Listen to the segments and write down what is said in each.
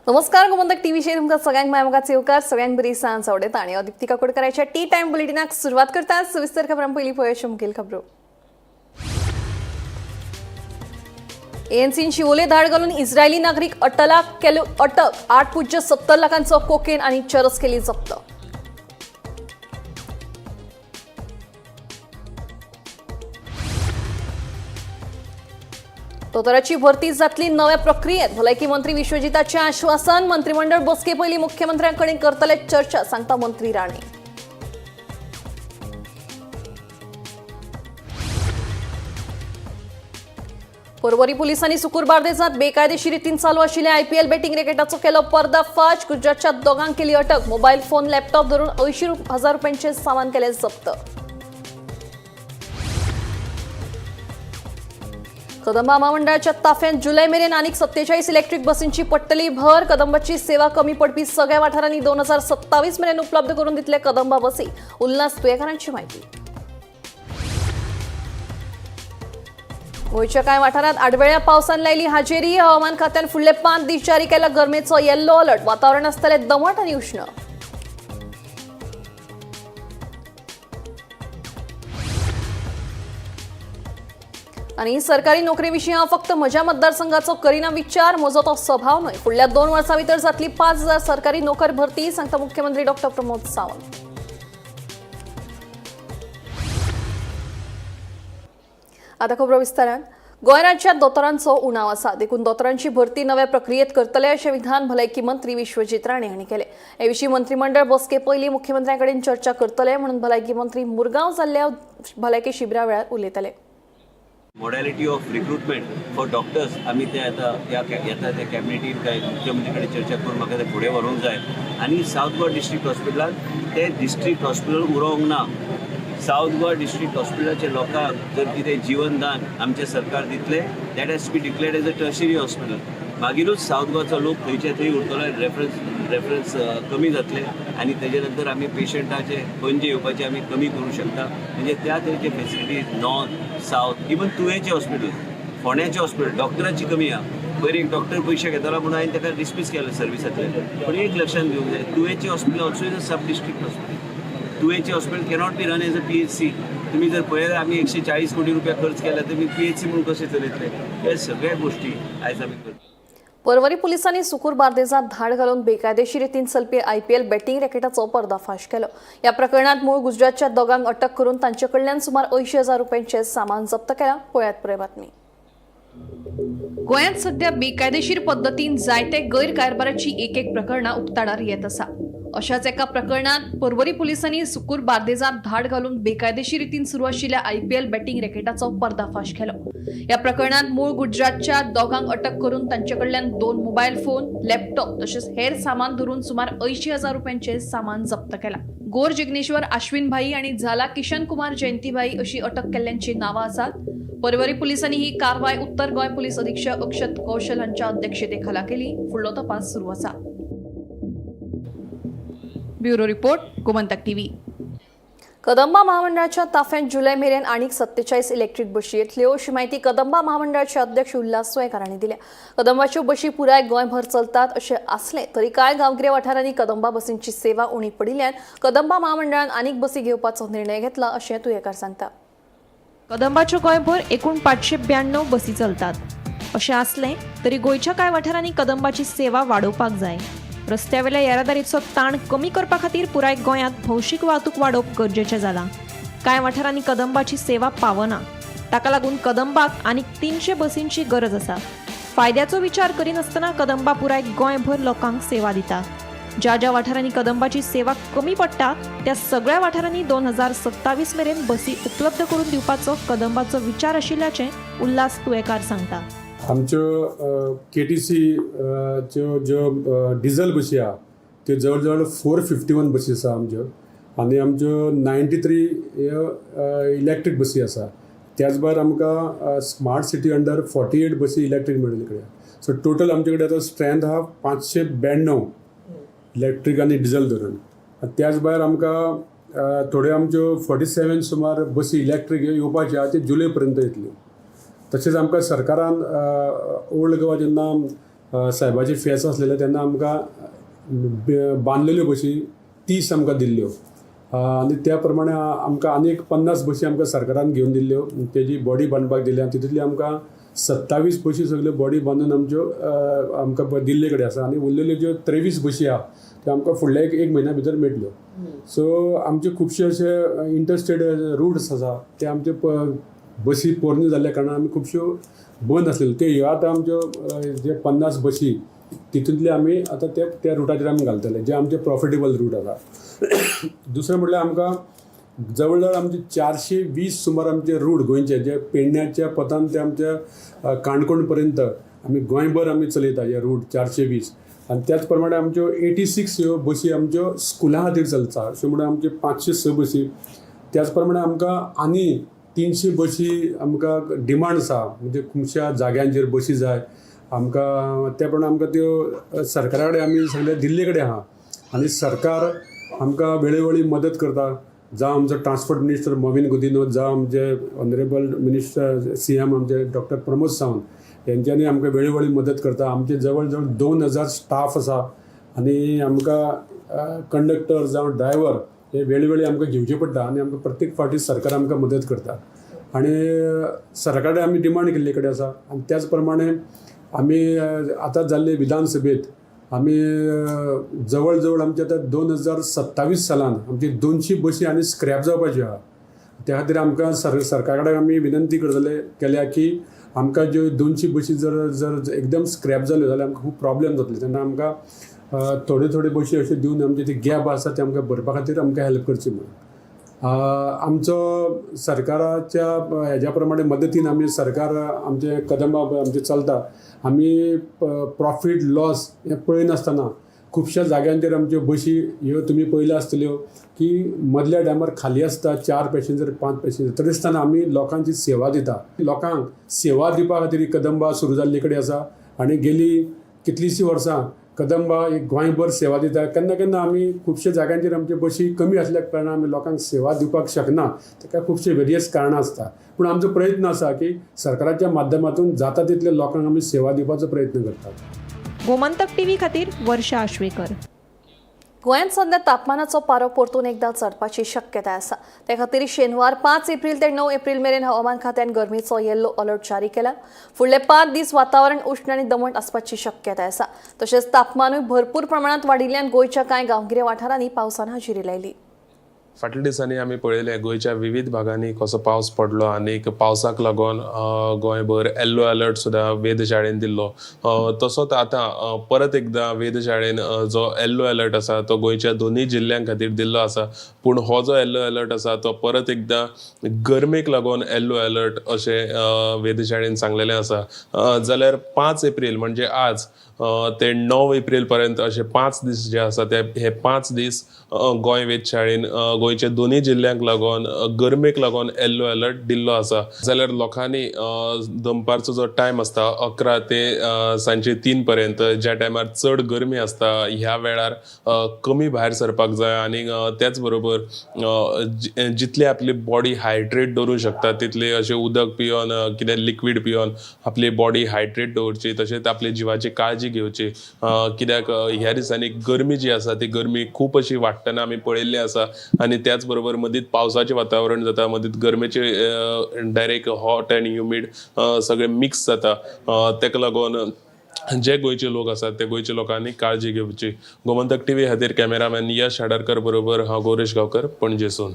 नमस्कार, गोमंतक टीव्हीचेर तुमकां सगळ्यांक माय मोगाचो येवकार. सगळ्यांक बरी सांज आवडटा आनी हांव दीप्ती काकोडकराच्या टी टायम बुलेटिनाक सुरवात करता. सविस्तर खबरां पयलीं पळोवया मुखेल खबरो. एएनसीन शिवोले धाड घालून इस्रायली नागरीक अटलाक केल्यो अटक. 8.70 लाखांचो कोकेन आणि चरस केली जप्त. दोतोराची भरती जातली नव्या प्रक्रियेत, भलायकी मंत्री विश्वजिताचें आश्वासन. मंत्रिमंडळ बसके पयलीं मुख्यमंत्र्यांकडे करतले चर्चा, सांगता मंत्री राणे. पर्वरी पोलिसांनी सुकूर बार्देजात बेकायदेशीर रितीन चालू आशिल्ल्या आयपीएल बेटिंग रॅकेटाचो केलो पर्दाफाश. गुजरातच्या दोगांक केली अटक. मोबायल फोन, लॅपटॉप धरून 80,000 रुपयांचे सामान केले जप्त. कदंबा महामंडळाच्या ताफ्यांत जुलय मेरेन आनीक 47 इलेक्ट्रीक बसींची पडटली भर. कदंबाची सेवा कमी पडपी सगळ्या वाठारांनी 2027 मेरेन उपलब्ध करून दितले कदंबा बसी. उल्हास तुयेकारांची माहिती. गोंयच्या कांय वाठारांत आडवेळ्या पावसान लायली हाजेरी. हवामान खात्यान फुडले 5 दीस जारी केला गरमेचो येल्लो अलर्ट. वातावरण आसतलें दमट आनी उश्ण. आनी सरकारी नोकरी विशीं हांव फक्त म्हज्या मतदारसंघाचो करिना विचार, म्हजो तो स्वभाव न्हय. फुडल्या 2 वर्सां भितर जातली 5000 सरकारी नोकर भरती, सांगता मुख्यमंत्री डॉक्टर प्रमोद सावंत. आता खबरो विस्तारान. गोंय राज्यात दोतोरांचो उणाव आसा, देखून दोतोरांची भरती नव्या प्रक्रियेत करतले अशें विधान भलायकी मंत्री विश्वजीत राणे हांणी केलें. हे विशीं मंत्रिमंडळ बसके पयलीं मुख्यमंत्र्यां कडेन चर्चा करतले म्हणून भलायकी मंत्री मुरगांव जाल्ल्या भलायकी शिबिरा वेळार उलयताले. Modality of recruitment for doctors आमी ते आतां ह्या येता त्या कॅबिनेटीन काय मुख्यमंत्री कडेन चर्चा करून म्हाका ते फुडें व्हरूंक जाय. आनी सावथ गोवा डिस्ट्रिक्ट हॉस्पिटलान ते डिस्ट्रिक्ट हॉस्पिटल उरोंक ना. सावथ गोवा डिस्ट्रिक्ट हॉस्पिटलाचे लोकांक जर कितें जिवनदान आमचें सरकार दितलें, that has to be declared as a tertiary hospital. मागीरूच सावथ गोवाचो लोक थंयचे थंय उरतलो, रेफरन्स कमी जातले आनी तेजे नंतर आमी पेशंटाचे पणजे येवपाचे आमी कमी करूं शकता. म्हणजे त्या तरेचे फॅसिलिटीज नॉर्थ, सावथ, इवन तुयेंचें हॉस्पिटल, फोंड्याचें हॉस्पिटल, डॉक्टराची कमी आहा. पयर एक डॉक्टर पयशे घेतालो म्हणून हांवें ताका डिसमीस केलें सर्विसांतलें. पूण एक लक्षांत घेवंक जाय, तुयेंचें hospital also is a sub district hospital. तुयेंचें hospital cannot be run as a PHC. तुमी जर पळयल्यार आमी 140 कोटी रुपया खर्च केला, तुमी पीएचसी म्हणून कशें चलयतले? ह्या सगळ्या गोश्टी आयज आमी करता. पर्वरी पोलिसांनी सुकूर बार्देजात धाड घालून बेकायदेशीर रितीन चलपी आयपीएल बेटिंग रॅकेटाचो पर्दाफाश केलो. ह्या प्रकरणात मूळ गुजरातच्या दोगांक अटक करून तांचे कडल्यान सुमार 80,000 रुपयांचें सामान जप्त केलां. पळयात पुराय बातमी. गोंयांत सध्या बेकायदेशीर पद्दतीन जायते गैरकारभाराची एक एक प्रकरणां उक्ताडार येत आसा. अशाच एका प्रकरणात पर्वरी पोलिसांनी सुकूर बार्देजात धाड घालून बेकायदेशीर रितीन सुरू आशिल्ल्या आयपीएल बेटिंग रॅकेटाचो पर्दाफाश केलो. ह्या प्रकरणात मूळ गुजरातच्या दोगांक अटक करून तांचे कडल्यान 2 मोबायल फोन, लॅपटॉप तशेंच हेर सामान धरून सुमार 80,000 रुपयांचें सामान जप्त केलां. गोर जिग्नेश्वर आश्विन भाई आनी झाला किशन कुमार जयंतीभाई अशी अटक केल्ल्यांची नांवां आसात. पर्वरी पोलिसांनी ही कारवाय उत्तर गोंय पोलीस अधीक्षक अक्षत कौशल हांच्या अध्यक्षतेखाला केली. फुडलो तपास सुरू आसा. Bureau report, Gomantak TV. Kadamba महामंडळाच्या ताफ्यांत जुलय मेरेन आनीक 47 इलेक्ट्रीक बशी येतल्यो, अशी माहिती कदंबा महामंडळाचे अध्यक्ष उल्हास सोयकार हांणी दिल्या. कदंबाच्यो बशी पुराय गोंयभर चलतात अशें आसलें तरी कांय गांवगिऱ्या वाठारांनी कदंबा बसींची सेवा उणी पडिल्ल्यान कदंबा महामंडळान आनीक बसी घेवपाचो निर्णय घेतला, अशें तुयेकार सांगता. कदंबाच्यो गोंयभर एकूण 592 बसी चलतात. अशें आसलें तरी गोंयच्या कांय वाठारांनी कदंबाची सेवा वाडोवपाक जाय. रस्त्यावेल्या येरादारीचो ताण कमी करपा खातीर पुराय गोंयांत भौशीक वाहतूक वाडोवप गरजेचें जालां. कांय वाठारांनी कदंबाची सेवा पावना. ताका लागून कदंबाक आनीक 300 बसींची गरज आसा. फायद्याचो विचार करिनासतना कदंबा पुराय गोंयभर लोकांक सेवा दिता. ज्या ज्या वाठारांनी कदंबाची सेवा कमी पडटा, त्या सगळ्या वाठारांनी 2027 मेरेन बसी उपलब्ध करून दिवपाचो कदंबाचो विचार आशिल्ल्याचें उल्हास तुयेकार सांगता. आमच्यो केटीसी च्यो ज्यो डिझल बशी आहा, त्यो जवळ जवळ 451 बसी आसा आमच्यो आनी आमच्यो 93 ह्यो इलेक्ट्रीक बसी आसा. त्याच भायर आमकां स्मार्ट सिटी अंडर 48 बसी इलेक्ट्रीक मेळिल्ले कडेन. सो टोटल आमचे कडेन आतां स्ट्रेंथ आहा 592 इलेक्ट्रीक आनी डिझल धरून. आनी त्याच भायर आमकां थोड्यो आमच्यो 47 सुमार बसी इलेक्ट्रीक ह्यो येवपाच्यो आहा, त्यो जुलय पर्यंत येतल्यो. तशेंच आमकां सरकारान ओल्ड गोवा जेन्ना सायबाची फेस्त आसलेलें तेन्ना आमकां बांदलेल्यो बशी 30 आमकां दिल्ल्यो आनी त्या प्रमाणे आमकां आनीक 50 बशी आमकां सरकारान घेवन दिल्ल्यो, तेजी बॉडी बांदपाक दिली आनी तितूंतली आमकां 27 बशी सगल्यो बॉडी बांदून आमच्यो आमकां दिल्ले कडेन आसा आनी उरलेल्यो ज्यो 23 बशी आहा त्यो आमकां फुडल्या एक म्हयन्या भितर मेळटल्यो. सो आमचे खुबशे अशे इंटरस्टेट रुट्स आसा ते आमचे बसी पोरण्यो जाल्ल्या कारणान आमी खुबश्यो बंद आसलेल्यो त्यो ह्यो आतां आमच्यो जे 50 बशी तितूंतले आमी आतां ते त्या रुटाचेर आमी घालतले जे आमचे प्रॉफिटेबल रूट आसा. दुसरें म्हटल्यार आमकां जवळ जवळ आमचे 420 सुमार आमचे रूट गोंयचे जे पेडण्याच्या पतान ते आमच्या काणकोण पर्यंत आमी गोंयभर आमी चलयता हे रूट 420. आनी त्याच प्रमाणे आमच्यो 86 ह्यो बशी आमच्यो स्कुलां खातीर चलता, अश्यो म्हणून आमच्यो 506 बशी. त्याच प्रमाणे आमकां आनी 300 बशी आमकां डिमांड आसा, म्हणजे खुबश्या जाग्यांचेर बशी जाय आमकां. त्या प्रमाणे आमकां त्यो सरकारा कडेन आमी सगळे दिल्ले कडेन आहा आनी सरकार आमकां वेळोवेळी मदत करता. जावं आमचो ट्रान्सपोर्ट मिनिस्टर मॉवीन गुदिन्हो, जावं आमचे ऑनरेबल मिनिस्टर CM आमचे डॉक्टर प्रमोद सावंत हेंच्यांनी आमकां वेळोवेळी मदत करता. आमचे जवळ जवळ 2000 स्टाफ आसा आनी आमकां कंडक्टर जावं ड्रायव्हर हे वेळोवेळी आमकां घेवचे पडटा आनी आमकां प्रत्येक फावटी सरकार आमकां मदत करता आनी सरकारा कडेन आमी डिमांड केल्ले कडेन आसा. आनी त्याच प्रमाणे आमी आतां जाल्ले विधानसभेत आमी जवळ जवळ आमचे आतां 2027 सालान आमची 200 बशी आनी स्क्रॅप जावपाच्यो आहा. त्या खातीर आमकां सरकारा कडेन आमी विनंती करतले केल्या की आमकां ज्यो 200 बशी जर जर एकदम स्क्रॅप जाल्यो जाल्यार आमकां खूब प्रॉब्लेम जातले. तेन्ना आमकां थोड्यो थोड्यो बशी अश्यो दिवन आमचे ते गॅप आसा ते आमकां भरपा खातीर आमकां हेल्प करची म्हणून. आमचो सरकाराच्या हेज्या प्रमाणे मदतीन आमी सरकार आमचे कदंबा आमचें चलता. आमी प्रॉफीट लॉस हें पळयनासतना खुबश्या जाग्यांचेर आमच्यो बशी ह्यो तुमी पळयल्यो आसतल्यो की मदल्या टायमार खाली आसता, 4 पॅसेंजर 5 पॅसेंजर, तरी आसतना आमी लोकांची सेवा दिता. लोकांक सेवा दिवपा खातीर ही कदंबा सुरू जाल्ली कडेन आसा आनी गेली कितलींशीं वर्सां कदंबा एक गोंयभर सेवा दिता. केन्ना केन्ना आमी खुबश्या जाग्यांचेर आमच्यो बशी कमी आसल्या कारणान आमी लोकांक सेवा दिवपाक शकना, ताका खुबशे वेरियस कारणां आसता. पूण आमचो प्रयत्न आसा की सरकाराच्या माध्यमातून जाता तितले लोकांक आमी सेवा दिवपाचो प्रयत्न करतात. गोमंतक टीव्ही खातीर वर्षा आश्वेकर. गोंयांत सध्या तापमानाचो पारो परतून एकदा चडपाची शक्यताय आसा. ते खातीर शेनवार 5 एप्रील ते 9 एप्रील मेरेन हवामान खात्यान गरमेचो येल्लो अलर्ट जारी केला. फुडले 5 दीस वातावरण उश्ण आनी दमट आसपाची शक्यताय आसा. तशेंच तापमानूय भरपूर प्रमाणांत वाडिल्ल्यान गोंयच्या कांय गांवगिऱ्या वाठारांनी पावसान हाजेरी लायली. फाटल्या दिसांनी आमी पळयलें गोंयच्या विविध भागांनी कसो पावस पडलो आनी पावसाक लागून गोंयभर येल्लो अलर्ट सुद्दां वेधशाळेन दिल्लो. तसोच आतां परत एकदां वेधशाळेन जो येल्लो अलर्ट आसा तो गोंयच्या दोनूय जिल्ल्यां खातीर दिल्लो आसा. पूण हो जो येल्लो अलर्ट आसा तो परत एकदां गरमेक लागून येल्लो अलर्ट अशें वेधशाळेन सांगलेलें आसा. जाल्यार 5 एप्रील म्हणजे आज ते 9 एप्रील पर्यंत अशे 5 दीस जे आसा ते हे 5 दीस गोंय वेधशाळेन गोंयच्या दोनूय जिल्ल्यांक लागून गरमेक लागून येल्लो अलर्ट दिल्लो आसा. जाल्यार लोकांनी दनपारचो जो टायम आसता 11 ते सांजे 3 पर्यंत ज्या टायमार चड गरमी आसता ह्या वेळार कमी भायर सरपाक जाय आनी त्याच बरोबर जितली आपली बॉडी हायड्रेट दवरूंक शकता तितले अशें उदक पिवन कितें लिक्वीड पिवन आपली बॉडी हायड्रेट दवरची. तशेंच आपल्या जिवाची काळजी घेवची, कित्याक ह्या दिसांनी गरमी जी आसा ती गरमी खूब अशी वाडटना आमी पळयल्ली आसा आनी त्याच बरोबर मदींच पावसाचें वातावरण जाता, मदींच गरमेचें डायरेक्ट हॉट आनी ह्युमीड सगळें मिक्स जाता. ताका लागून जे गोंयचे लोक आसात ते गोंयच्या लोकांनी काळजी घेवची. गोमंतक टीव्ही खातीर कॅमेरामॅन यश हाडरकर बरोबर हांव गौरेश गांवकर, पणजेसून.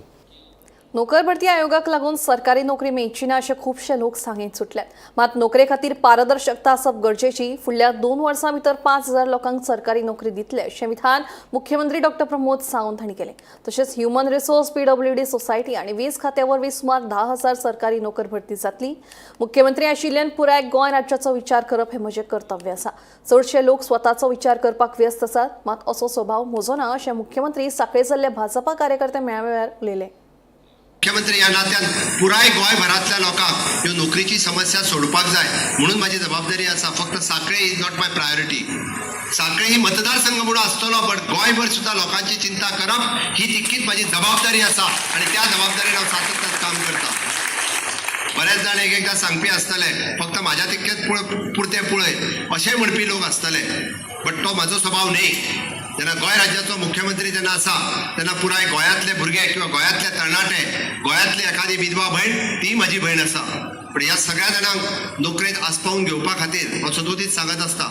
नोकर भरती आयोगाक लागून सरकारी नोकरी मेळची ना अशें खुबशे लोक सांगीत सुटल्यात. मात नोकरे खातीर पारदर्शकता आसप गरजेची. फुडल्या 2 वर्सां भितर 5000 लोकांक सरकारी नोकरी दितले अशें विधान मुख्यमंत्री डॉक्टर प्रमोद सावंत हांणी केलें. तशेंच ह्युमन रिसोर्स PWD society आनी वीज खात्या वरवीं सुमार 10,000 सरकारी नोकर भरती जातली. मुख्यमंत्री आशिल्ल्यान पुराय गोंय राज्याचो विचार करप हें म्हजें कर्तव्य आसा. चडशे लोक स्वताचो विचार करपाक व्यस्त आसात, मात असो स्वभाव म्हजो ना अशें मुख्यमंत्री सांखळे जाल्ल्या भाजपा कार्यकर्ते मेळाव्या वेळार उलयले. मुख्यमंत्री ह्या नात्यान पुराय गोंयभरांतल्या लोकांक ह्यो नोकरीची समस्या सोडपाक जाय म्हणून माझी जबाबदारी आसा. फक्त Sanquelim is not my priority. Sanquelim ही मतदारसंघ म्हणून आसतलो, पण गोंयभर सुद्धा लोकांची चिंता करप ही तितकीच माझी जबाबदारी आसा आणि त्या जबाबदारीन हांव सातत्यान काम करता. बरेच जाण एक एकदां सांगपी आसतले, फक्त म्हाज्या तितकेच पुरते पळय अशें म्हणपी लोक आसतले, बट तो म्हाजो स्वभाव न्ही. जेन्ना गोंय राज्याचो मुख्यमंत्री जेन्ना आसा तेन्ना पुराय गोंयांतले भुरगे किंवा गोंयांतले तरणाटे, गोंयांतली एखादी विधवा भयण ती म्हाजी भयण आसा. पण ह्या सगळ्या जाणांक नोकरेंत आस्पावून घेवपा खातीर हांव सदोदीत सांगत आसता,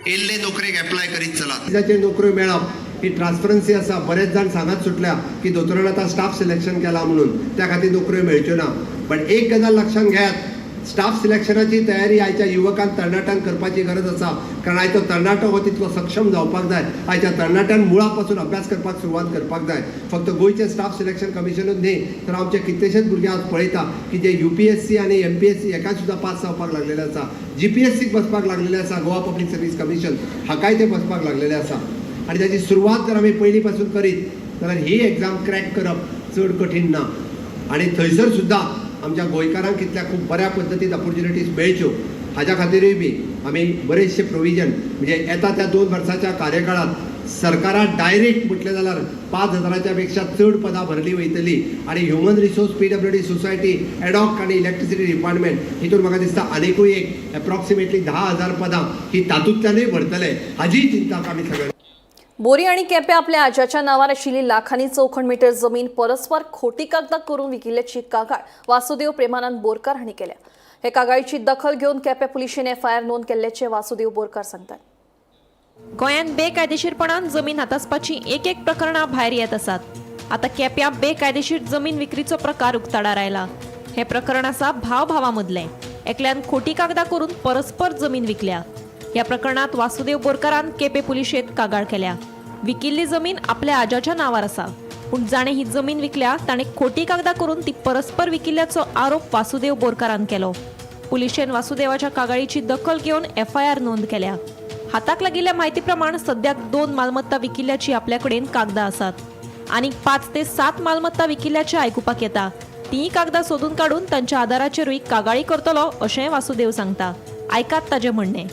येयल्ले नोकरेक एप्लाय करीत चलात. जाचेर नोकऱ्यो मेळप ही ट्रान्सपरन्सी आसा. बरेच जाण सांगत सुटल्या की दोतोरान आतां स्टाफ सिलेक्शन केलां म्हणून त्या खातीर नोकऱ्यो मेळच्यो ना. पण एक गजाल लक्षांत घेयात, स्टाफ सिलेक्शनाची तयारी आयच्या युवकान तरणाट्यान करपाची गरज आसा, कारण आयचो तरणाटो हो तितलो सक्षम जावपाक जाय. आयच्या तरणाट्यान मुळा पासून अभ्यास करपाक सुरवात करपाक जाय. फक्त गोंयचें स्टाफ सिलेक्शन कमिशनूच न्ही, तर आमचे कितलेशेच भुरगे आज पळयता की जे UPSC आनी MPSC हेका सुद्दां पास जावपाक लागलेले आसा, GPSCक बसपाक लागलेले आसा, गोवा पब्लीक सर्वीस कमिशन हाकाय ते बसपाक लागलेले आसा. आनी ताची सुरवात जर आमी पयलीं पासून करीत जाल्यार ही एग्जाम क्रॅक करप चड कठीण ना. आनी थंयसर सुद्दां आमच्या गोंयकारांक कितल्या खूब बऱ्या पद्दतीन ऑपॉर्च्युनिटीज मेळच्यो हाज्या खातीरूय बी आमी बरेचशे प्रोविजन, म्हणजे येता त्या 2 वर्साच्या कार्यकाळांत सरकारान डायरेक्ट म्हटलें जाल्यार 5,000 पेक्षा चड पदां भरली वयतली. आनी human resource, PWD society, ad hoc आनी इलेक्ट्रिसिटी डिपार्टमेंट हितून म्हाका दिसता आनिकूय एक एप्रॉक्सिमेटली 10,000 पदां ही तातूंतल्यानूय भरतले, हाजीय चिंता आमी सगळे. बोरी आणि केपें आपल्या आज्याच्या नावार आशिल्ली लाखांनी चौखण मीटर जमीन परस्पर खोटी कागदां करून विकिल्ल्याची कागाळ वासुदेव प्रेमानंद बोरकार हांणी केल्या. हे कागाळीची दखल घेवन केपें पुलिशेन एफआयआर नोंद केल्ल्याचें वासुदेव बोरकार सांगतात. गोंयांत बेकायदेशीरपणान जमीन हातासपाची एक एक प्रकरणां भायर येत आसात. आतां केप्यां बेकायदेशीर जमीन विक्रीचो प्रकार उक्ताडार आयला. हें प्रकरण आसा भाव भावा मदलें. एकल्यान खोटी कागदां करून परस्पर जमीन विकल्या. ह्या प्रकरणांत वासुदेव बोरकारान केपें पुलिशेंत कागाळ केल्या. विकिल्ली जमीन आपल्या आज्याच्या नांवार आसा, पूण जाणें ही जमीन विकल्या ताणें खोटी कागदां करून ती परस्पर विकिल्ल्याचो आरोप वासुदेव बोरकारान केलो. पुलिशेन वासुदेवाच्या कागाळीची दखल घेवन एफआयआर नोंद केल्या. हाताक लागिल्ल्या म्हायती प्रमाण सद्याक 2 मालमत्ता विकिल्ल्याची आपल्या कडेन कागदां आसात. आनीक 5 ते 7 मालमत्ता विकिल्ल्याचें आयकुपाक येता. तीय कागदां सोदून काडून तांच्या आदाराचेरूय कागाळी करतलो अशेंय वासुदेव सांगता. आयकात ताजें म्हणणें.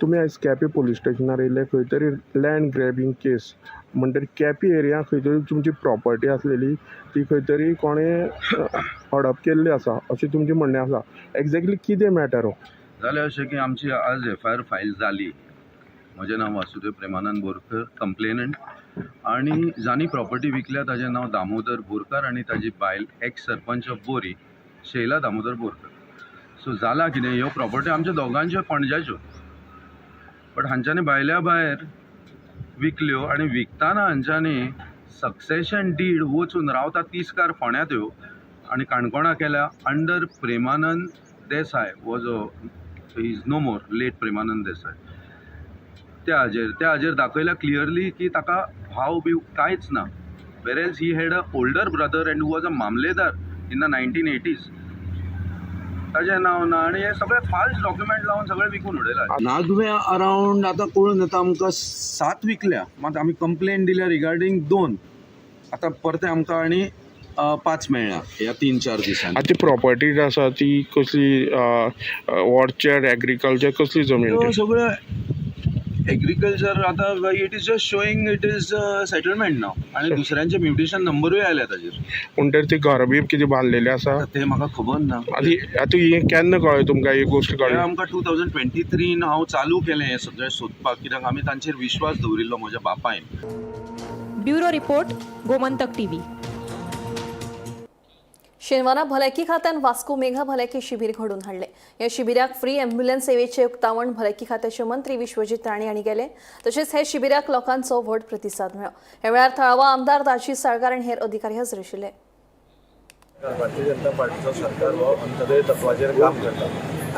तुमी आयज केपें पुलीस स्टेशनार येयले खंय तरी लँड ग्रॅबींग केस म्हणटरी केपें एरिया खंय तरी तुमची प्रॉपर्टी आसलेली ती खंय तरी कोणें हडप केल्ली आसा अशें तुमचें म्हणणें आसा. एग्जॅक्टली कितें मॅटर हो? जालें अशें की आमची आज एफआयआर फायल जाली. म्हजें नांव वासुदेव प्रेमानंद बोरकर, कंप्लेनंट, आनी जांणी प्रॉपर्टी विकल्या ताजें नांव दामोदर बोरकार आनी ताजी बायल एक्स सरपंच ऑफ बोरी शैला दामोदर बोरकर. सो जालां कितें, ह्यो प्रॉपर्टी आमच्या दोगांच्यो पणज्याच्यो, बट हांच्यांनी भायल्या भायर विकल्यो आनी विकतना हांच्यांनी सक्सेशन did वचून रावता तिस्कार फोंड्या त्यो आनी काणकोणा केल्या अंडर प्रेमानंद देसाय, हो जो is no more, late Premanand Desai, त्या हाजेर दाखयल्या क्लियरली की ताका भाव बी कांयच ना. Whereas he had a older brother and was a mamlatdar in the 1980s, ताजें नांव ना आनी हे सगळे फाल्स डॉक्युमेंट लावन सगळे विकून उडयला. नागव्या अरावंड आतां कळून येता आमकां 7 विकल्या, मात आमी कंप्लेन दिल्या रिगार्डींग 2, आतां परते आमकां आनी 5 मेळ्ळ्या ह्या 3-4 दिसांनी. आतां ती प्रॉपर्टी जी आसा ती कसली ऑर्चर्ड एग्रीकल्चर कसली जमीन ती? सगळ्यो एग्रीकल्चर आतां it is just showing it is settlement नाव आनी दुसऱ्यांचे म्युटेशन नंबरूय आयल्या ताजेर. म्हणटरी ती घर बी कितें बांदलेलें आसा? तें म्हाका खबर ना. आतां हें केन्ना कळ्ळें तुमकां ही गोश्ट हें कळ्ळी? आमकां 2023 हांव चालू केलें हें सगळें सोदपाक, कित्याक आमी तांचेर विश्वास दवरिल्लो म्हज्या बापायन. Bureau report, Gomantak TV. शेनवारा भलायकी खात्यान वास्को मेघा भलायकी शिबीर घडोवन हाडलें. ह्या शिबिराक फ्री एम्ब्युलन्स सेवेचें उक्तावण भलायकी खात्याचे मंत्री विश्वजीत राणे हांणी केलें. तशेंच हे शिबिराक लोकांचो व्हड प्रतिसाद मेळ्ळो. ह्या वेळार थळावा आमदार दाजी साळकार आनी हेर अधिकारी हजर आशिल्ले. भारतीय जनता पार्टीचो सरकार हो अंत्योदय तत्वाचेर काम करता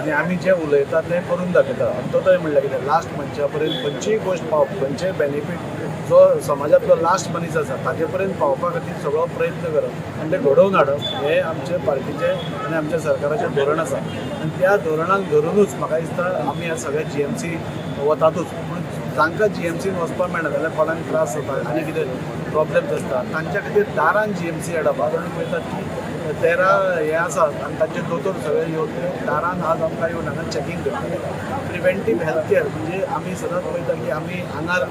आनी आमी जें उलयतात तें करून दाखयता. अंत्योदय म्हणल्यार कितें, लास्ट मनशा पर्यंत खंयचीय गोश्ट पावप, खंयचेय बेनिफीट जो समाजांतलो लास्ट मनीस आसा ताजे पर्यंत पावपा खातीर सगळो प्रयत्न करप आनी ते घडोवन हाडप हें आमचे पार्टीचें आनी आमच्या सरकाराचें धोरण आसा. आनी त्या धोरणाक धरुनूच म्हाका दिसता आमी ह्या सगळ्या जीएमसी वतातूच. पूण जांकां जीएमसीन वचपाक मेळना जाल्यार कोणाक त्रास जाता आनी कितें प्रॉब्लेम्स आसता, तांच्या खातीर दारान जीएमसी हाडप. आज आमी पळयतात की 13 हे आसात आनी तांचे दोतोर सगळे येवन ते दारान आज आमकां येवन हांगा चॅकींग करतात. प्रिवेंटीव हेल्थ केअर म्हणजे आमी सदांच पळयता की आमी आंगार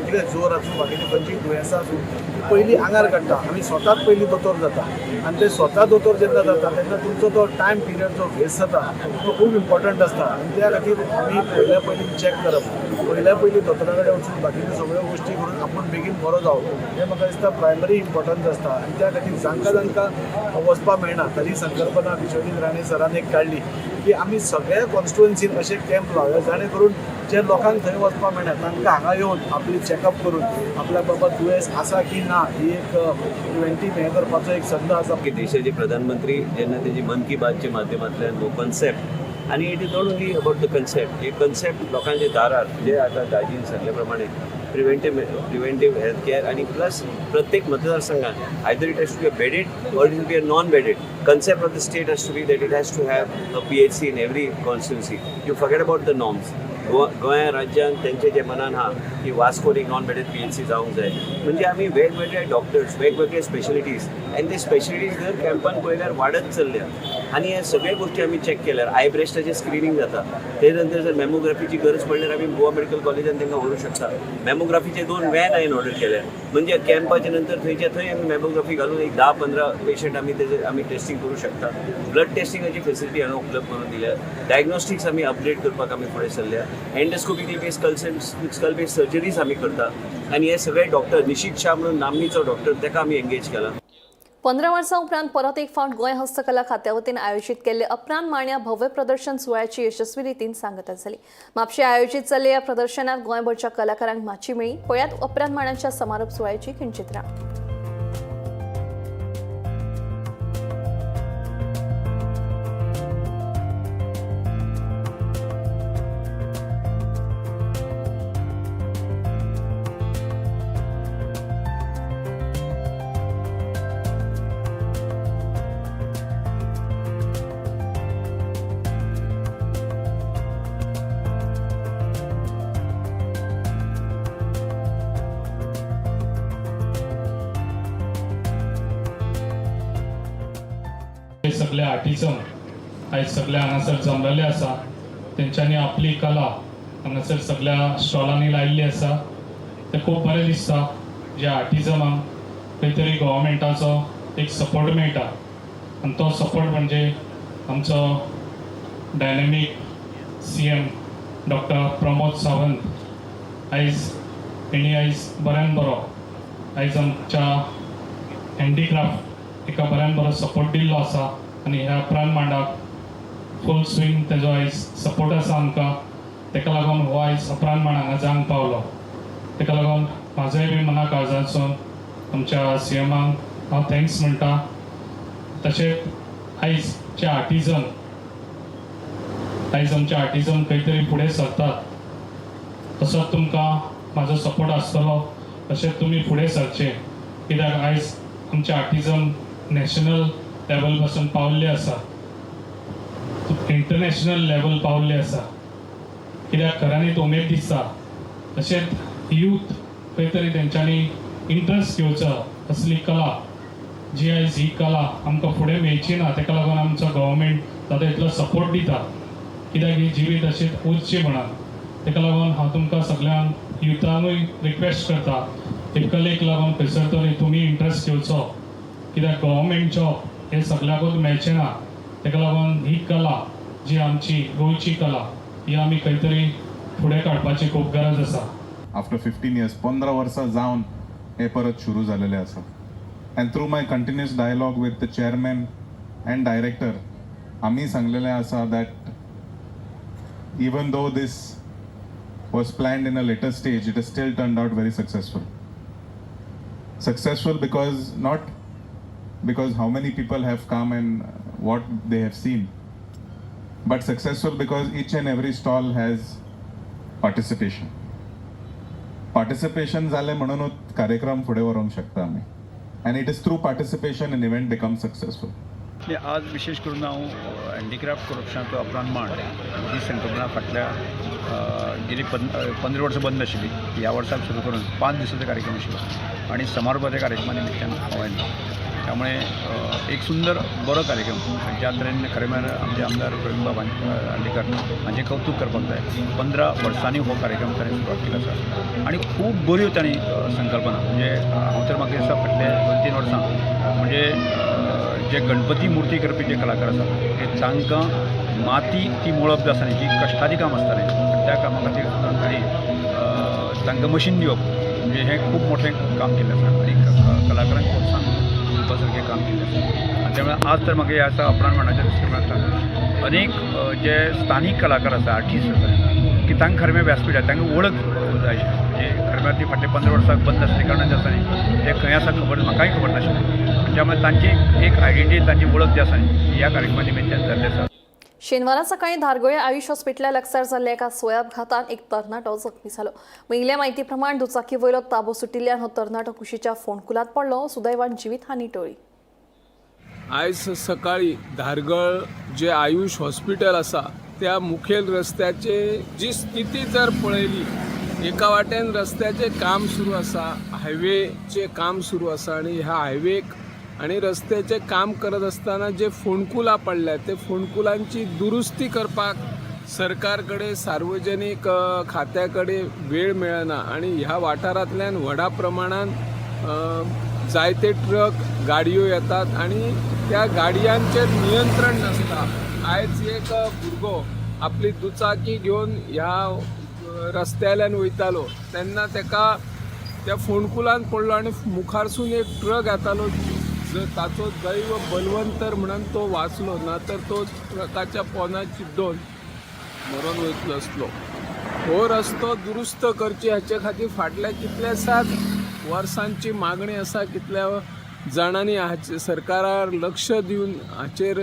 कितें जोर आसूं, बाकीची खंयचीय दुयेंसां आसूं, ती पयलीं आंगार काडटा. आमी स्वताच पयलीं दोतोर जाता आनी ते स्वता दोतोर जेन्ना जाता तेन्ना तुमचो तो टायम पिरियड जो वेस्ट जाता तो खूब इम्पॉर्टंट आसता. आनी त्या खातीर आमी पयल्या पयलीं चॅक करप, पयल्या पयलीं दोतोरा कडेन वचून बाकीच्यो सगळ्यो गोश्टी करून आपूण बेगीन बरो जावप हें म्हाका दिसता प्रायमरी इम्पॉर्टन्स आसता. आनी त्या खातीर जांकां जांकां वचपाक मेळना ताजी संकल्पना विश्वजीत राणे सरान एक काडली की आमी सगळ्या कॉन्स्टिट्युएन्सीन अशे कॅम्प लावया, जाणे करून जे लोकांक थंय वचपाक मेळना तांकां हांगा येवन आपली चॅकअप करून आपल्या बाबा दुयेंस आसा की ना ही एक प्रिवेंटीव हें करपाचो एक संद आसा. की देशाचे प्रधानमंत्री जेन्ना तेजी मन की बातच्या माध्यमांतल्यान हो कन्सेप्ट, आनी it is not only about the concept, hey concept लोकांच्या दारार जे आतां दाजीन सांगल्या प्रमाणे प्रिवेंटीव हेल्थ केअर आनी प्लस प्रत्येक मतदारसंघात either it has to be a bedded or it will be a non bedded. Concept of the state has to be that it has to have a PHC in every constituency. You forget about the norms. Goa गोंया राज्यान तेंचे जे मनान आहा की वास्कोन एक non bedded PHC जावंक जाय, म्हणजे आमी वेगवेगळे डॉक्टर्स, वेगवेगळे स्पेशलिटीज आनी ते स्पेशलिटीज दर कॅम्पान पळयल्यार वाडत चल्ल्या. आनी हे सगळे गोश्टी आमी चॅक केल्यार I ब्रेस्टाचें स्क्रिनींग जाता, ते नंतर जर मॅमोग्राफीची गरज पडल्यार आमी गोवा मेडिकल कॉलेजान तांकां व्हरूंक शकता. मॅमोग्राफीचे 2 वॅन हांवें ऑर्डर केल्या, म्हणजे कॅम्पाच्या नंतर थंयच्या थंय आमी मॅमोग्राफी घालून एक 10-15 पेशंट आमी तेजे आमी टेस्टींग करूं शकता. ब्लड टेस्टिंगाची फेसिलिटी हांगा उपलब्ध करून दिल्या. डायग्नोस्टिक्स आमी अपग्रेड करपाक आमी फुडें सरल्या. Endoscopically based skull based surgeries आमी करता. आनी हे सगळे डॉक्टर, निशीत शाह म्हणून नामनेचो डॉक्टर, ताका आमी एंगेज केला. 15 वर्सां उपरांत परत एक फावट गोंय हस्तकला खात्या वतीन आयोजीत केल्ले अपरांत मांड्या भव्य प्रदर्शन सुवाळ्याची यशस्वी रितीन सांगता जाली. म्हापशें आयोजीत जाल्ल्या ह्या प्रदर्शनात गोंयभरच्या कलाकारांक माची मेळ्ळी. पळयात अपरांत मांड्यांच्या समारोप सुवाळ्याची खिणचित्रां. हे सगळे आर्टिजन आयज सगळे हांगासर जमलेले आसा. तेंच्यांनी आपली कला हांगासर सगळ्या स्टॉलांनी लायिल्ली आसा. ते खूब बरें दिसता जे आर्टिजमाक खंय तरी गोवोरमेंटाचो एक सपोर्ट मेळटा आनी तो सपोर्ट म्हणजे आमचो डायनेमीक सीएम डॉक्टर प्रमोद सावंत. आयज तेणी आयज बऱ्यान बरो आयज आमच्या हँडीक्राफ्ट एका बऱ्यान बरो सपोर्ट दिल्लो आसा आनी ह्या अपरांत मांडाक फूल स्विंग तेजो आयज सपोर्ट आसा आमकां. तेका लागून हो आयज अपरांत मांड हांगा जावंक पावलो. तेका लागून म्हाजोय बी मना काळजांतसून आमच्या सीएमाक हांव thanks म्हणटा. तशेंच आयज जे आर्टिजम, आयज आमचे आर्टिजम खंय तरी फुडें सरतात, तसोच तुमकां म्हाजो सपोर्ट आसतलो. तशेंच तुमी फुडें सरचें, कित्याक आयज आमचे आर्टिजम नॅशनल लेवल पासून पावल्ले आसा, इंटरनॅशनल लेवल पावल्ले आसा. कित्याक खऱ्यांनीच उमेद दिसता. तशेंच यूथ खंय तरी तेंच्यांनी इंट्रस्ट घेवचो असली कला जी आयज ही कला आमकां फुडें मेळची ना. तेका लागून आमचो गव्हर्मेंट जाता इतलो सपोर्ट दिता, कित्याक ही जिवीत अशीच उरची म्हणून. तेका लागून हांव तुमकां सगल्यांक युथांकूय रिक्वेस्ट करता, हे कलेक लागून खंयसर तरी तुमी इंट्रस्ट घेवचो, कित्याक गव्हर्मेंट जॉब हे सगळ्याकूच मेळचें ना. तेका लागून ही कला जी आमची गोंयची कला ही आमी खंय तरी फुडें काडपाची खूब गरज आसा. आफ्टर 15 इयर्स, 15 वर्सां जावन हे परत सुरू जालेले आसा. And through my continuous dialogue with the chairman and director, आमी सांगलेलें आसा that even though this was planned in a later stage, it has still turned out very successful. Successful because not because how many people have come and what they have seen, but successful because each and every stall has participation. Participation जालें म्हणूनच कार्यक्रम फुडें व्हरूंक शकता आमी, and it is through participation an event become successful. आणि आज विशेष करून हांव हँडीक्राफ्ट कॉर्पोरेशनाचो अपरांत मांड ही संकल्पना फाटल्या गेली 15 वर्सां बंद आशिल्ली, ह्या वर्साक सुरू करून 5 दिसाचो कार्यक्रम आशिल्लो आनी समारोपाच्या कार्यक्रमा निमित्तान हांव आयलो. त्यामुळे एक सुंदर बरो कार्यक्रम ज्या तरेन खरें म्हळ्यार आमचे आमदार प्रवीण बाब दांडेकर हांचें कौतूक करपाक जाय. 15 वर्सांनी हो कार्यक्रम ताणें सुरवात केलो आसा आनी खूब बऱ्यो ताणें संकल्पना, म्हणजे हांव तर म्हाका दिसता फाटले 2-3 वर्सां म्हणजे जे गणपती मुर्ती करपी जे कलाकार आसा ते तांकां माती ती मोळप जी आसा न्ही, जी कश्टाचें काम आसतालें, त्या कामा खातीर सुद्दां ताणें तांकां मशीन दिवप म्हणजे हें खूब मोठें काम केल्लें आसा आनी कलाकारांक प्रोत्साहन दिवपा सारकें काम केल्लें आसा. आनी त्यामुळे आज तर म्हाका हें आसा अपरांत म्हणपाचें दुसरें म्हळ्यार अनेक जे स्थानीक कलाकार आसा, आर्टिस्ट आसा की तांकां खरें म्हळ्यार व्यासपीठ आसा, तांकां वळख जाय आशिल्ली. म्हणजे खरें म्हळ्यार ती फाटले 15 वर्सां बंद आसली कारणान जें आसा न्ही तें खंय आसा खबर म्हाकाय खबर नाशिल्लें. त्यामुळे तांची एक आयडेंटिटी, तांची वळख जी आसा न्ही ह्या कार्यक्रमा निमित्तान जाल्ली आसा. शेनवारा सकाळी धारगळे आयुष हॉस्पिटला लागसार जाल्ल्या एका सोय अपघातान एक तरणाटो जखमी जालो. मेळिल्ल्या म्हायती प्रमाण दुचाकी वयलो ताबो सुटिल्ल्यान हो तरणाटो कुशीच्या फोंडकुलांत पडलो. सुदैवान जिवीत हानी टळ्ळी. आयज सकाळी धारगळ जे आयुष हॉस्पिटल आसा त्या मुखेल रस्त्याचे जी स्थिती जर पळयली, एका वाटेन रस्त्याचें काम सुरू आसा, हायवेचें काम सुरू आसा आनी ह्या हायवेक आनी रस्त्याचें काम करत आसतना जे फोंडकुलां पडल्या ते फोंडकुलांची दुरुस्ती करपाक सरकार कडेन, सार्वजनीक खात्या कडेन वेळ मेळना आनी ह्या वाठारांतल्यान व्हडा प्रमाणान जायते ट्रक गाडयो येतात आनी त्या गाडयांचेर नियंत्रण नासता. आयज एक भुरगो आपली दुचाकी घेवन ह्या रस्त्याल्यान वयतालो तेन्ना तेका त्या फोंडकुलान पडलो आनी मुखारसून एक ट्रक येतालो, ताचो दैव बलवंतर म्हणून तो वाचलो, ना तर तो ट्रकाच्या पोंदा चिड्डोन मरोन वयतलो आसलो. हो रस्तो दुरुस्त करची हाचे खातीर फाटल्या कितल्याशाच वर्सांची मागणी आसा. कितल्या जाणांनी हाचे सरकारार लक्ष दिवन हाचेर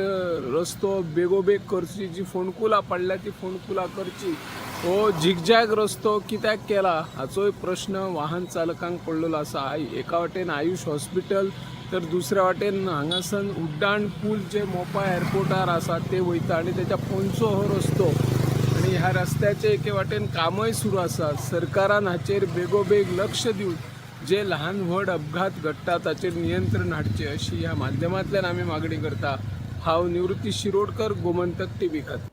रस्तो बेगोबेग करची, जी फोंडकुलां पडल्या ती फोंडकुलां करची. हो झिगझॅग रस्तो कित्याक केला हाचोय प्रश्न वाहन चालकांक पडलेलो आसा. एका वाटेन आयुष हॉस्पिटल तर दुसऱ्या वाटेन हांगासन उड्डाण पूल जे मोपा एअरपोर्टार आसा ते वयता आनी तेच्या पोंदचो हो रस्तो आनी ह्या रस्त्याचे एके वाटेन कामय सुरू आसा. सरकारान हाचेर बेगोबेग लक्ष दिवन जे ल्हान व्हड अपघात घडटा ताचेर नियंत्रण हाडचें अशी ह्या माध्यमांतल्यान आमी मागणी करता. हांव निवृत्ती शिरोडकर, गोमंतक टीव्ही खातीर.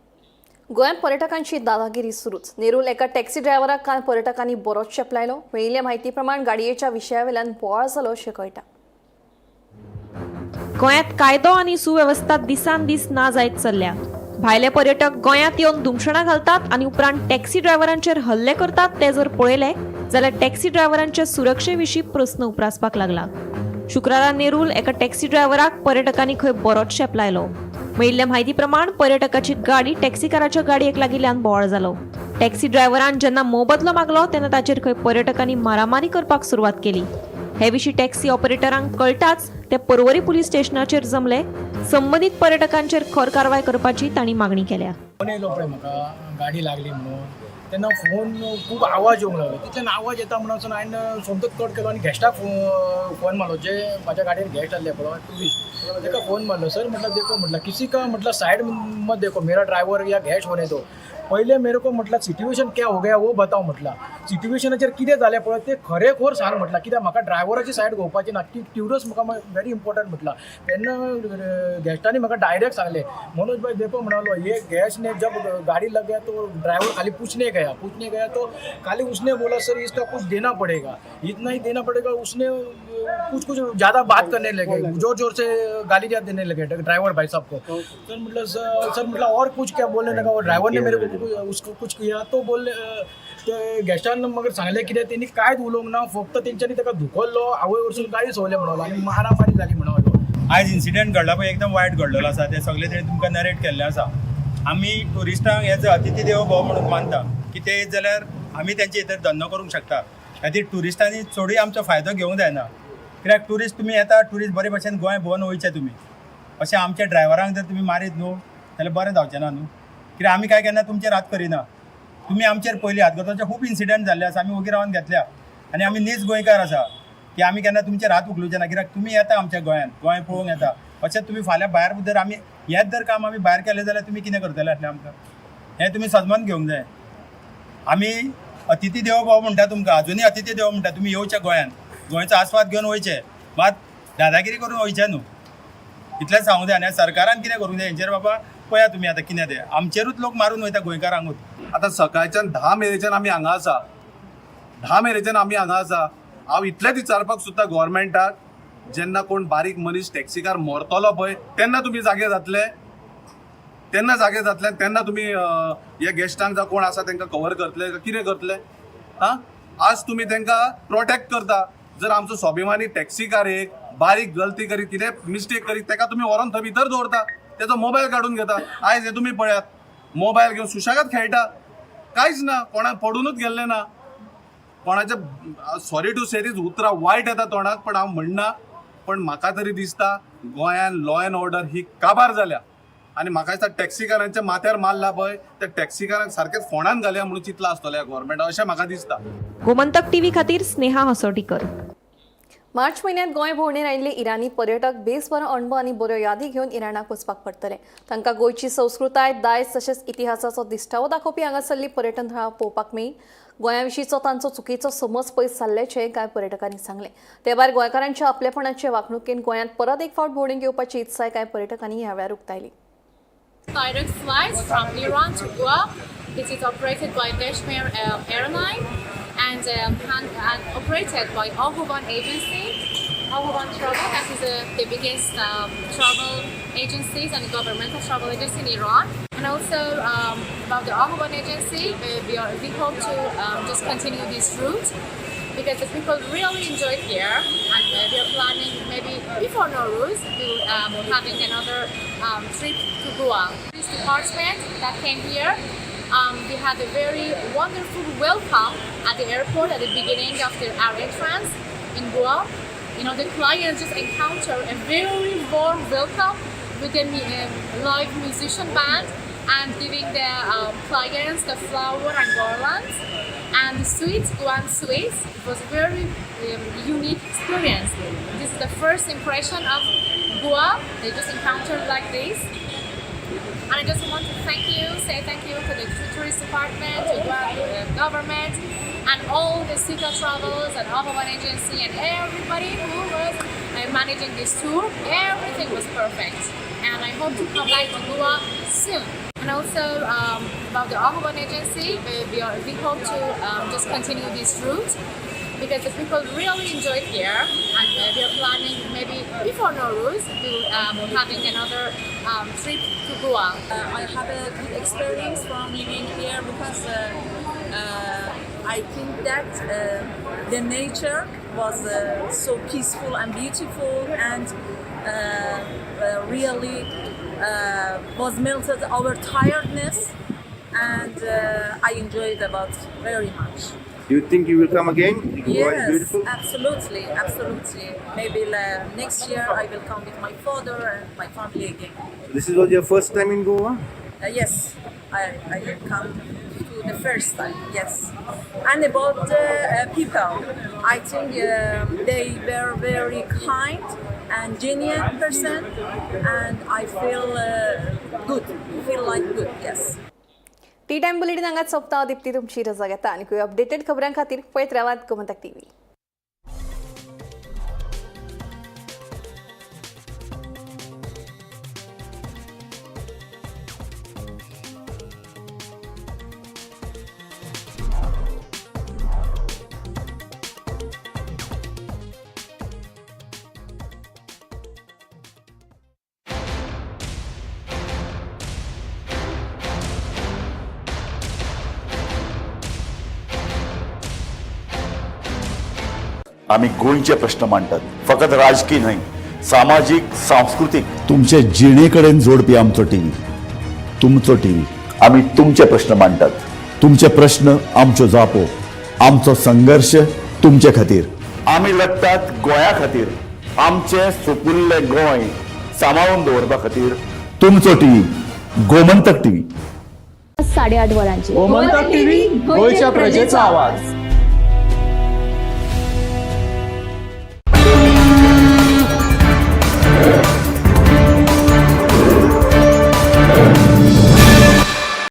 गोंयांत पर्यटकांची दादागिरी सुरूच. नेरूल एका टॅक्सी ड्रायव्हराक काल पर्यटकांनी बरोच चेपलायलो. मेळिल्ल्या म्हायती प्रमाण गाडयेच्या विशयावेल्यान बोवाळ जालो अशें कळटा. गोंयांत कायदो आनी सुवेवस्था दिसान दीस ना जायत चल्ल्या. भायले पर्यटक गोंयांत येवन धुमशणां घालतात आनी उपरांत टॅक्सी ड्रायव्हरांचेर हल्ले करतात ते जर पळयले जाल्यार टॅक्सी ड्रायव्हरांच्या सुरक्षे विशीं प्रस्न उप्रासपाक लागला. शुक्रारा नेरूल एका टॅक्सी ड्रायव्हराक पर्यटकांनी खंय बरोच चेपलायलो. मेळिल्ल्या म्हायती प्रमाण पर्यटकाची गाडी टॅक्सीकाराच्या गाडयेक लागिल्ल्यान बोवाळ जालो. टॅक्सी ड्रायव्हरान जेन्ना मोबदलो मागलो तेन्ना ताचेर खंय पर्यटकांनी मारामारी करपाक सुरवात केली. हे विशीं टॅक्सी ऑपरेटरांक कळटाच ते पर्वरी पुलीस स्टेशनाचेर जमले. संबंदीत पर्यटकांचेर खर कारवाय करपाची तांणी मागणी केल्या. फोन येयलो पळय म्हाका गाडी लागली म्हणून, तेन्ना फोन खूब आवाज येवंक लागलो. तितल्यान आवाज येता म्हणून वचून हांवें सोमतोच कट केलो आनी गेस्टाक फोन मारलो. जे म्हाज्या गाडयेर गेस्ट आहले पळय ट्युरिस्ट, ताका फोन मारलो. सर म्हटलं देखो, म्हटलं किसी का म्हटलं साइड मत देखो, मेरा ड्रायव्हर या गेस्ट होने दो पहिले मेरे को, म्हटलं सिट्युएशन क्या हो गया वो बताओ, म्हटलं सिट्युएशनाचेर कितें जालें पळय ते खरेखोर सांग, म्हटलं कित्याक म्हाका ड्रायव्हराची सायड घेवपाची ना, ती ट्युरिस्ट म्हाका व्हेरी इम्पॉर्टंट म्हटलं. तेन्ना गेस्टांनी म्हाका डायरेक्ट सांगलें, मनोज भाई देखो म्हणालो, ये गेस्ट ने जब गाड़ी लग गया तो ड्राइवर खाली पूछने गया, पूछने गया तो खाली उसने बोला सर इसका कुछ देना पड़ेगा, इतना ही देना पड़ेगा. उसने कुछ कुछ ज़्यादा बात करने लगे, जोर जोर से गाली देने लगे ड्राइवर भाई साहब को. सर मतलब सर मतलब और कुछ क्या बोलने लगा वो ड्राइवर ने मेरे को उसको कुछ किया तो बोलले. ते गेस्टान मगर सांगलें कितें तेणी कांयच उलोवंक ना, फक्त तेंच्यांनी ताका धुकल्लो, आवय वरसून गाळी संवले म्हणलो आनी मारामारी जाली म्हणलो. आयज इन्सिडंट घडला पळय एकदम वायट घडलेलो आसा. ते सगळे तेणी तुमकां नरेट केल्लें आसा. आमी ट्युरिस्टांक एज अ अतिथी देवो भव म्हणून मानता की ते येत जाल्यार आमी तेंचे भितर धंदो करूंक शकता. खातीर ट्युरिस्टांनी चडूय आमचो फायदो घेवंक जायना, कित्याक ट्युरिस्ट तुमी येता, ट्युरिस्ट बरे भशेन गोंय भोंवन वयचे. तुमी अशें आमच्या ड्रायव्हरांक जर तुमी मारीत न्हू जाल्यार बरें जावचें ना न्हू, कित्याक आमी काय केन्ना तुमचेर हात करिना. तुमी आमचेर पयलीं हात करता. खूब इन्सिडंट जाल्ले आसा, आमी ओगी रावन घेतल्या आनी आमी नीज गोंयकार आसा की आमी केन्ना तुमचेर हात उखलुचे ना, कित्याक तुमी येता आमच्या गोंयांत, गोंय पळोवंक येता. अशें तुमी फाल्यां भायर जर आमी हेच जर काम आमी भायर केलें जाल्यार तुमी कितें करतले आसले आमकां, हें तुमी सजमान घेवंक जाय. आमी अतिथी देवो भव म्हणटा तुमकां, अजुनूय अतिथी देवो म्हणटा. तुमी येवचे गोंयांत, गोंयचो आस्वाद घेवन वयचे. मात दादागिरी करून वयचें न्हू, इतलेंच सांगूं जाय. आनी सरकारान कितें करूंक जाय हेंचेर बाबा पळया तुमी आतां कितें तें, आमचेरूच लोक मारून वयता गोंयकारांकूच. आतां सकाळच्यान 10 मेरेच्यान आमी हांगा आसा, 10 मेरेच्यान आमी हांगा आसा. हांव इतलेंच विचारपाक सोदता गोवोरमेंटाक, जेन्ना कोण बारीक मनीस टॅक्सीकार मरतलो पळय तेन्ना तुमी जागे जातले, तेन्ना जागे जातले, तेन्ना तुमी ह्या गेस्टांक जावं कोण आसा तांकां कवर करतले कितें करतले? आं, आज तुमी तांकां प्रोटेक्ट करता. जर आमचो स्वाभिमानी टॅक्सीकार एक बारीक गलती करीत, कितें मिस्टेक करीत, ताका तुमी व्हरोन थंय भितर दवरता, तेजो मोबायल काडून घेता. आयज हे तुमी पळयात, मोबायल घेवन सुशेगाद खेळटा, कांयच ना, कोणाक पडुनूच गेल्लें ना कोणाच्या. सॉरी टू से दीस, उतरां वायट येता तोंडाक, पण हांव म्हणना, पण म्हाका तरी दिसता गोंयान लॉ एंड ऑर्डर ही काबार जाल्या. आनी म्हाका दिसता टॅक्सीकारांच्या माथ्यार मारला पळय त्या टॅक्सीकारांक सारकेच फोंडान घालया म्हणून चिंतलां आसतलें गोवोरमेंटान, अशें म्हाका दिसता. गोमंतक टीव्ही खातीर स्नेहा हसोटीकर. मार्च म्हयन्यांत गोंय भोंवडेर आयिल्ले इराणी पर्यटक बेस बरो अणभव आनी बऱ्यो यादी घेवन इराणाक वचपाक पडटले. तांकां गोंयची संस्कृताय, दायज तशेंच इतिहासाचो दिश्टावो दाखोवपी हांगासरली पर्यटन थळां पळोवपाक मेळ्ळी. गोंया विशींचो तांचो चुकीचो समज पयस जाल्ल्याचें कांय पर्यटकांनी सांगलें. ते भायर गोंयकारांच्या आपलेपणाचे वागणुकेन गोंयांत परत एक फावट भोंवडेक येवपाची इत्साय कांय पर्यटकांनी ह्या वेळार उक्तायली. Direct flights from Iran to Goa. It is operated by Deshmir Airline and operated by Ahuvan Agency, Ahuvan Travel. That is the biggest travel agencies and governmental travel agency in Iran. And also about the Ahuvan Agency, we hope to just continue this route because the people really enjoy it here, and we are planning maybe before Nowruz to having another trip to Goa. This department that came here, we had a very wonderful welcome at the airport at the beginning of our entrance in Goa. You know, the clients just encounter a very warm welcome with a live musician band and giving the clients the flower and garlands and the sweets, Goan sweets. It was a very unique experience. This is the first impression of Goa. They just encountered like this. And I just want to say thank you to the tourist department, to Goa government, and all the Sita Travels and Ahuvan Agency and everybody who was managing this tour. Everything was perfect. And I hope to come back to Goa soon. And also about the Ahuvan Agency, we hope to just continue this route because the people really enjoy it here, and we are planning maybe before Nowruz to having another trip to Goa. I have a good experience from living here because I think that the nature was so peaceful and beautiful, and really was melted our tiredness, and I enjoyed about very much. Do you think you will come again? Goa is Yes, beautiful. absolutely, absolutely. Maybe next year I will come with my father and my family again. This is was your first time in Goa? Yes, I have come to the first time, yes. And about the people, I think they were very kind and genuine person, and I feel good, feel like good, yes. Tea time bulletin हांगाच सोंपता. दीप्ती तुमची रजा घेता आनी updated खबरां खातीर पळयत रावात गोमंतक टीव्ही. आम्ही गोंयचे प्रश्न मांडटात, फकत राजकीय न्हय, सामाजीक, सांस्कृतीक, तुमचे जिणे कडेन जोडपी आमचो टीव्ही, तुमचो टीव्ही. आमी तुमचे प्रश्न मांडटात, तुमचे प्रश्न आमच्यो जापो, आमचो संघर्श तुमचे खातीर. आमी लढटात गोंया खातीर, आमचें सुपुल्लें गोंय सांबाळून दवरपा खातीर. तुमचो टीव्ही, गोमंतक टीव्ही. 8:30 वरांचेर गोमंतक टीव्ही, गोंयच्या प्रजेचो आवाज.